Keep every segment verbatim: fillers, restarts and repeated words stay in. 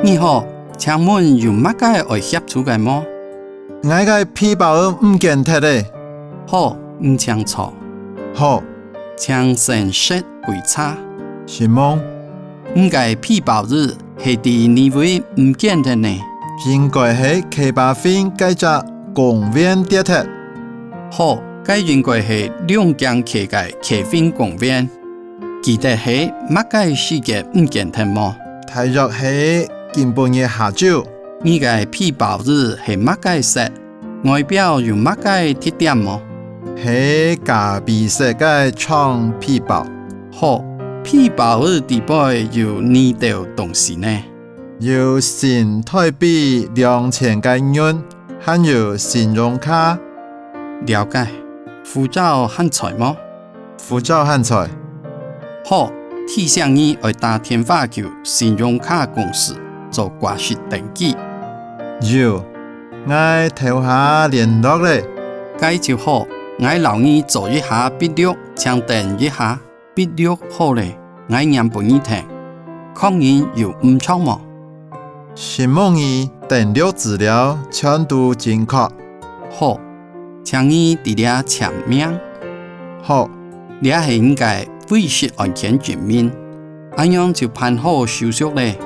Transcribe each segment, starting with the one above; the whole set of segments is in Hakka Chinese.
你好，請問有麼个愛協助个無？𠊎个皮包仔毋見忒咧。好，你請坐。好，請先食杯茶。承蒙。你个皮包仔係在哪位毋見忒呢？應該係溪壩脣該隻公園跌忒。好，該應該係龍井溪个溪澗公園。 記得係麼个時節毋見忒無？大約係今晡日下晝。你个皮包仔係麼个色？外表有麼个特點無？係咖啡色个長皮包。好，皮包仔底背有哪兜東西呢？有新臺幣兩千个銀，還有信用卡。了解，護照還在無？ 護照還在。好，提醒你愛打電話去信用卡公司做掛失登記。有，𠊎頭下聯絡咧。該就好，𠊎摎你做一下筆錄，請等一下。筆錄好咧，𠊎唸分你聽，確認有毋著無？ 承蒙你，登錄資料全都正確。好，請你在這簽名。好，這係你个遺失案件證明，恁樣就辦好手續咧。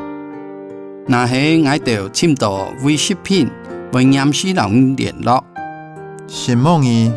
若係𠊎兜尋著遺失品，會黏時摎你聯絡。承蒙你，